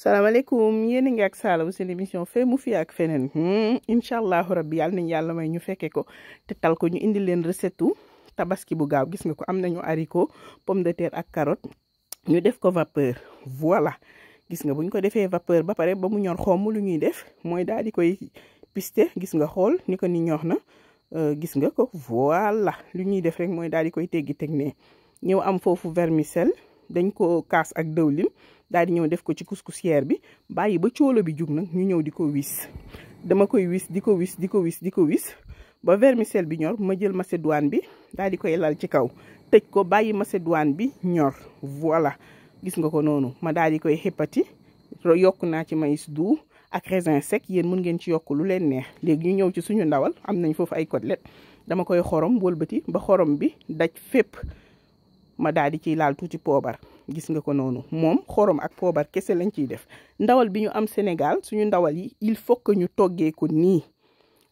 salaamaaleykum yéen a ngi ak Sala seen émission fee mu fi ak feneen incha allahu rabbi yàlla nañ yàlla may ñu fekkee ko te tal ko ñu indi leen recette tabaski bu gaaw gis nga ko am nañu haricot pomme de terre ak carotte ñu def ko vapeur voilà gis nga bu ñu ko defee vapeur ba pare ba mu ñor xomm lu ñuy def mooy daal di koy piste gis nga xool ni ko ni ñor na gis nga ko voilà lu ñuy def rek mooy daal di koy teggi teg ne ñëw am foofu vermicelle dañ ko kaas ak dëwlin daal di ñëw def ko ci couscoussière bi bàyyi ba coolo bi jug nag ñu ñëw di ko wis dama koy wis di ko wis ba vermicelle bi ñor ma jël macédoine bi daal di koy lal ci kaw tëj ko bàyyi macédoine bi ñor voilà gis nga ko noonu ma daal di koy xëppati yokk naa ci maïs doux ak raisin sec yéen mën ngeen ci yokk lu leen neex léegi ñu ñëw ci suñu ndawal am nañ foofu ay côtelette dama koy xorom wëlbati ba xorom bi daj fépp ma daal di ciy laal tuuti poobar gis nga ko noonu moom xorom ak poobar kese lañ ciy def ndawal bi ñu am Sénégal suñu ndawal yi il faut que ñu toggee ko nii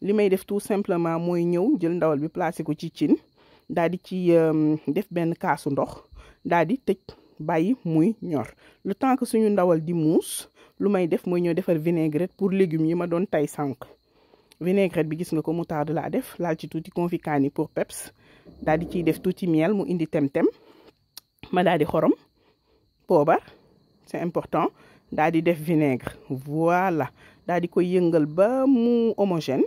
li may def tout simplement mooy ñëw jël ndawal bi placé ko ci cin daal di ci def benn kaasu ndox daal di tëj bàyyi muy ñor le temps que suñu ndawal di muus lu may def mooy ñëw defar vinaigrette pour légumes yi ma doon tay sànq vinaigrette bi gis nga ko moutarde laa def laal ci tuuti confit kaani pour peps daal di ciy def tuuti miel mu indi tem-tem ma daal di xorom poobar c'est important daal di def vinaigre voilà daal di koy yëngal ba mu homogène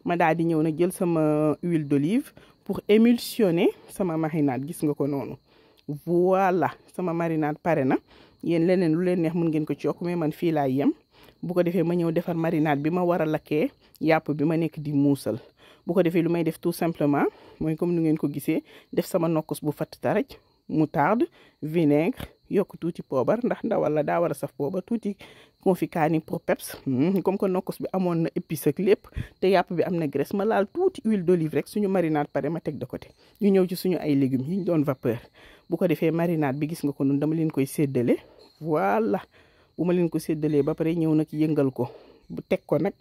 ma daal di ñëw nag jël sama huile d'olive pour émulsionner sama marinade gis nga ko noonu voilà sama marinade pare na yéen leneen lu leen neex mën ngeen ko ci yokk mais man fii laay yem bu ko defee ma ñëw defar marinade bi ma war a lakkee yàpp bi ma nekk di muusal bu ko defee lu may def tout simplement mooy comme nu ngeen ko gisee def sama nokkos bu fatt taraj moutarde vinaigre yokk tuuti poobar ndax ndawal la daa war a saf poobar tuuti confit kaani pour peps comme que nokkos bi amoon na épice ak lépp te yàpp bi am na graisse ma laal tuuti huile d'olive rek suñu marinade pare ma teg de côté ñu ñëw ci suñu ay légumes yi ñu doon vapeur bu ko defee marinade bi gis nga ko noonu dama leen koy séddale voilà bu ma leen ko séddalee ba pare ñëw nag yëngal ko bu teg ko nag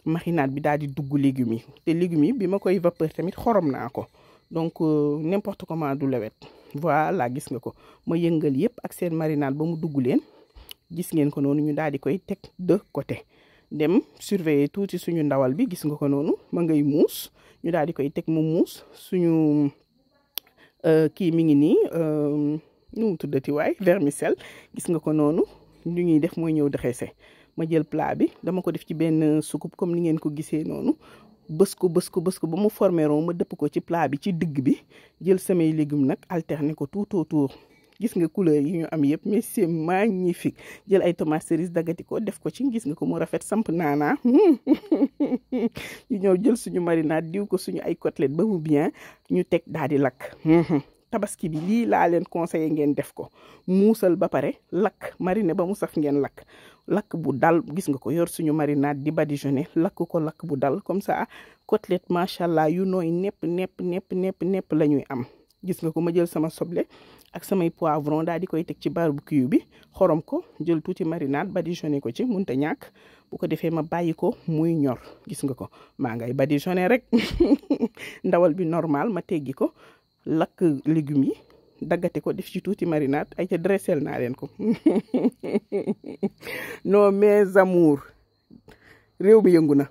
marinade bi daal di dugg légumes yi te légumes yi bi ma koy vapeur tamit xorom naa ko donc n'importe comment du lewet voilà gis nga ko ma yëngal yëpp ak seen marinade ba mu dugg leen gis ngeen ko noonu ñu daal di koy teg de côté dem surveiller tuuti suñu ndawal bi gis nga ko noonu ma ngay muus ñu daal di koy teg mu muus suñu kii mi ngi nii nu mu tuddati waay vermicelle gis nga ko noonu lu ñuy def mooy ñëw dressé ma jël plat bi dama ko def ci benn soucoupe comme ni ngeen ko gisee noonu bës ko ba mu formé ron ma dëpp ko ci plat bi ci digg bi jël samay légumes nag alterner ko tout autour gis nga couleur yi ñu am yëpp mais c'est magnifique jël ay tomates cerises daggati ko def ko ci gis nga ko mu rafet samp naanaa ñu ñëw jël suñu marinade diw ko suñu ay côtelette ba mu bien ñu teg daal di lakk tabaski bi lii laa leen conseillé ngeen def ko muusal ba pare lakk mariner ba mu saf ngeen lakk bu dal gis nga ko yor suñu marinade di badigeonner lakk ko lakk bu dal comme ça côtelette macha allah yu nooy nepp la ñuy am gis nga ko ma jël sama soble ak samay poivron daal di koy teg ci barbecue bi xorom ko jël tuuti marinade badigeonner ko ci munta ñàkk bu ko defee ma bàyyi ko muy ñor gis nga ko maa ngay badigeonner rek ndawal bi normal ma teggi ko lakk légumes yi daggate ko def ci tuuti marinade ay ca dressel naa leen ko non mes amours réew mi yëngu na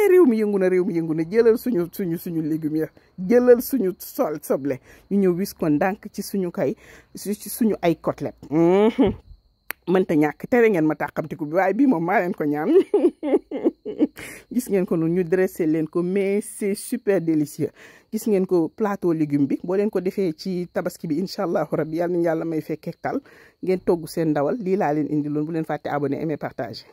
réew mi yëngu na jëlal suñu légumes ya jëlal suñu soble ñu ñëw wis ko ndànk ci suñu suñu ay côtelette mënta ñàkk tere ngeen ma tàqamtiku bi waaye bii moom maa leen ko ñaan gis ngeen ko noonu ñu dressé leen ko mais c'est super délicieux gis ngeen ko plateau légume bi boo leen ko defee ci tabaski bi incha allahu rabbi yàlla nañu yàlla may fekkee tal ngeen togg seen ndawal lii laa leen indi loon bu leen fàtte abonné aimer partager